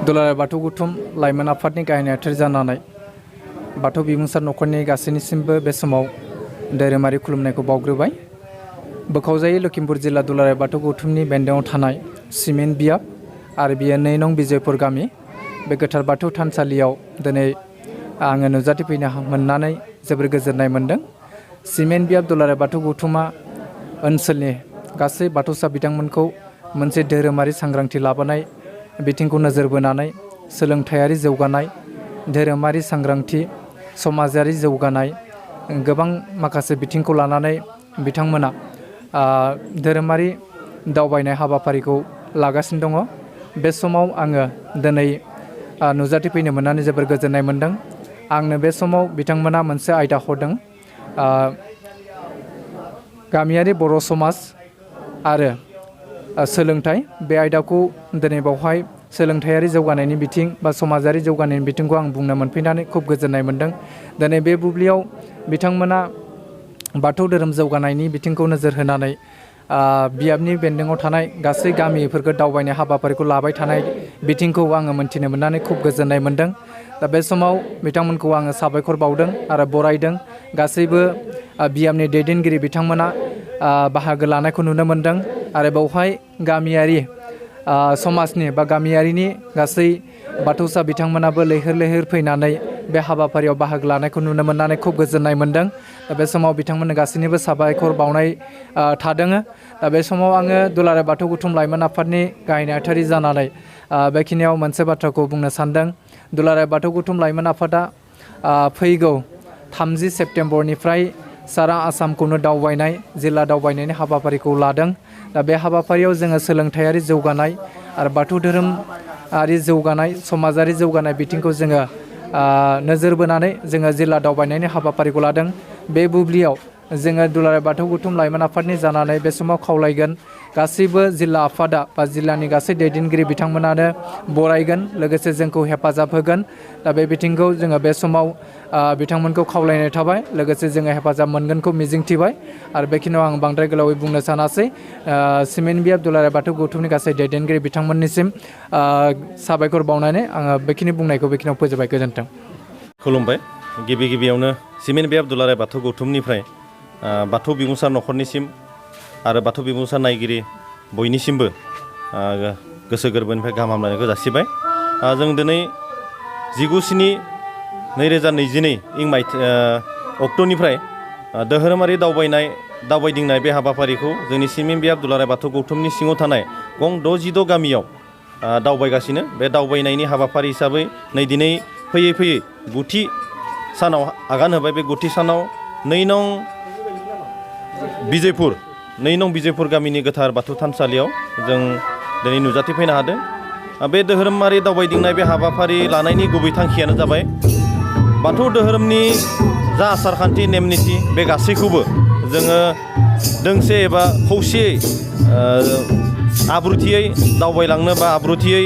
दुलाराय बाथौ गौथुम लाइमोन आफादनि गाहाय नेहाथारि जानानै बाथौ बिबुंसार नखरनि गासैनिसिमबो बे समाव धोरोमारि खुलुमनायखौ बावग्रोबाय। बोखावजायै लखिमपुर जिल्ला दुलाराय बाथौ गौथुमनि बेन्दोङाव थानाय सिमेन्ट बियाब आरो बियो 2 नं बिजयपुर गामि बे गोथार बाथौ थानसालियाव दिनै आङो नुजाथिफैनो मोननानै जोबोर गोजोननाय मोन्दों। सिमेन्ट बियाब दुलाराय बाथौ गौथुमा ओनसोलनि गासै बाथौसा बिथांमोनखौ मोनसे धोरोमारि सांग्रांथि लाबोनाय बिथिंखौ नोजोर बोनानै सोलोंथायारि जौगानाय, धोरोमारि सांग्रांथि, समाजारि जौगानाय गोबां माखासे बिथिंखौ लानानै बिथांमोना धोरोमारि दावबायनाय हाबाफारिखौ लागासिनो दङ। बे समाव आङो दिनै नुजाथिफैनो मोननानै जोबोर गोजोननाय मोन्दों। आंनो बे समाव बिथांमोना मोनसे आयदा हरदों, गामियारि बर' समाज आरो सोलोंथाइ। बे आयदाखौ दिनै बावहाय सोलोंथायारि जौगानायनि बिथिं बा समाजारि जौगानायनि बिथिंखौ आं बुंनो मोनफैनानै खुब गोजोननाय मोन्दों। दिनै बे बुब्लियाव बिथांमोना बाथौ धोरोम जौगानायनि बिथिंखौ नोजोर होनानै बियाबनि बेन्दोङाव थानाय गासै गामिफोरखौ दावबायनाय हाबाफारिखौ लाबाय थानाय बिथिंखौ आङो मोनथिनो मोननानै खुब गोजोननाय मोन्दों। दा बे समाव बिथांमोनखौ आङो साबायखर बावदों आरो बरायदों। गासैबो बियाबनि दैदेनगिरि बिथांमोना बाहागो लानायखौ नुनो मोन्दों आरो बेवहाय गामियारि समाजनि बा गामियारिनि गासै बाथौसा बिथांमोनाबो लैहोर लैहोर फैनानै बे हाबाफारियाव बाहागो लानायखौ नुनो मोननानै खुब गोजोननाय मोन्दों। दा बे समाव बिथांमोननो गासैनिबो साबायखर बावनाय थादों। दा बे समाव आङो दुलाराय बाथौ गौथुम लाइमोन आफादनि गाहाय नेहाथारि जानानै बेखिनियाव मोनसे बाथ्राखौ बुंनो सानदों। दुलाराय बाथौ गौथुम लाइमोन आफादा फैगौ 30 सेप्तेम्बरनिफ्राय सारा आसामखौनो दावबायनाय जिल्ला दावबायनायनि हाबाफारिखौ लादों। दा बे हाबाफारियाव जोङो सोलोंथायारि जौगानाय आरो बाथौ धोरोमारि जौगानाय, समाजारि जौगानाय बिथिंखौ जोङो नोजोर बोनानै जोङो जिल्ला दावबायनायनि हाबाफारिखौ लादों। बे बुब्लियाव जोङो दुलाराय बाथौ गौथुम लाइमोन आफादनि जानानै बे समाव खावलायगोन गासैबो जिल्ला आफादा बा जिल्लानि गासै दैदेनगिरि बिथांमोनानो बरायगोन, लोगोसे जोंखौ हेफाजाब होगोन। दा बे बिथिंखौ जोङो बे समाव बिथांमोनखौ खावलायनाय थाबाय, लोगोसे जोङो हेफाजाब मोनगोनखौ मिजिंथिबाय। आरो बेखिनियाव आं बांद्राय गोलावै बुंनो सानासै। सिमेन्ट बियाब दुलाराय बाथौ गौथुमनि गासै दैदेनगिरि बिथांमोननिसिम साबायखर बावनानै आङो बेखिनि बुंनायखौ बेखिनियाव फोजोबबाय। गोजोन्थों। खुलुमबाय। गिबियावनो सिमेन्ट बियाब दुलाराय बाथौ गौथुमनिफ्राय बाथौ बिबुंसार नखरनिसिम आरो बाथौ बिबुंसार नायगिरि बयनिसिमबो गोसो गोरबोनिफ्राय गाहाम हामलायनायखौ जासिबाय। जों दिनै 19/7/2022 अक्ट'निफ्राय धोरोमारि दावबायदिंनाय बे हाबाफारिखौ जोंनि सिमेन्ट बियाब दुलाराय बाथौ गौथुमनि सिङाव थानाय गं 66 गामियाव दावबायगासिनो। बे दावबायनायनि हाबाफारि हिसाबै दिनै फैयै 9थि सानाव आगान होबाय। बे 9थि सानाव 2 नं बिजयपुर गामिनि गोथार बाथौ थानसालियाव जों दिनै नुजाथिफैनो हादों। बे धोरोमारि दावबायदिंनाय बे हाबाफारि लानायनि गुबै थांखियानो जाबाय बाथौ धोरोमनि जा आसारखान्थि नेम निथि बे गासैखौबो जोङो दोंसे एबा खौसेयै आब्रुथियै दावबायलांनो बा आब्रुथियै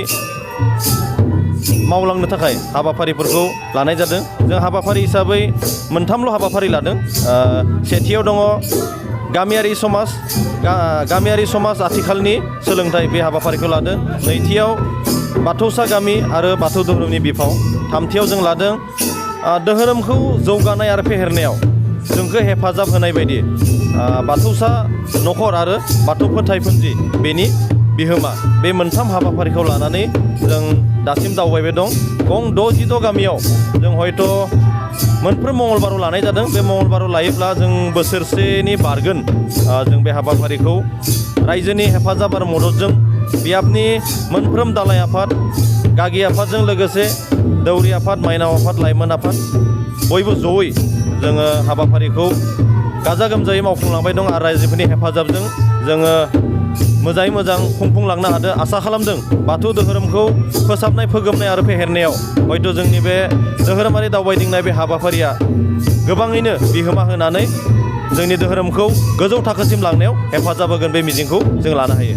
मावलांनो थाखाय हाबाफारिफोरखौ लानाय जादों। जों हाबाफारि हिसाबै 3ल' हाबाफारि लादों। सेथियाव दङ गामियारि समाज आथिखालनि सोलोंथाइ, बे हाबाफारिखौ लादों। नैथियाव बाथौसा गामि आरो बाथौ धोरोमनि बिफाव। थामथियाव जों लादों धोरोमखौ जौगानाय आरो फेहेरनायाव जोंखौ हेफाजाब होनाय बायदि बाथौसा नखर आरो बाथौ फोथायफोरनि बेनि बिहोमा। बे 3 हाबाफारिखौ लानानै जों दासिम दावबायबाय दं। गं 66 गामियाव जों हयथ' मोनफ्रोम मंगलबाराव लानाय जादों। बे मंगलबाराव लायोब्ला जों बोसोरसेनि बारगोन। जों बे हाबाफारिखौ रायजोनि हेफाजाब आरो मददजों बियाबनि मोनफ्रोम दालाय आफाद, गागि आफादजों लोगोसे दौरि आफाद, माइनाव आफाद, लाइमोन आफाद बयबो जयै जोङो हाबाफारिखौ गाजा गोमजायै मावफुंलांबाय दं। आरो रायजोफोरनि हेफाजाबजों जोङो मोजाङै मोजां खुंफुंलांनो हादों। आसा खालामदों बाथौ धोरोमखौ फोसाबनाय, फोगोमनाय आरो फेहेरनायाव हयथ' जोंनि बे धोरोमारि दावबायदिंनाय बे हाबाफारिया गोबाङैनो बिहोमा होनानै जोंनि धोरोमखौ गोजौ थाखोसिम लांनायाव हेफाजाब होगोन, बे मिजिंखौ जों लानो हायो।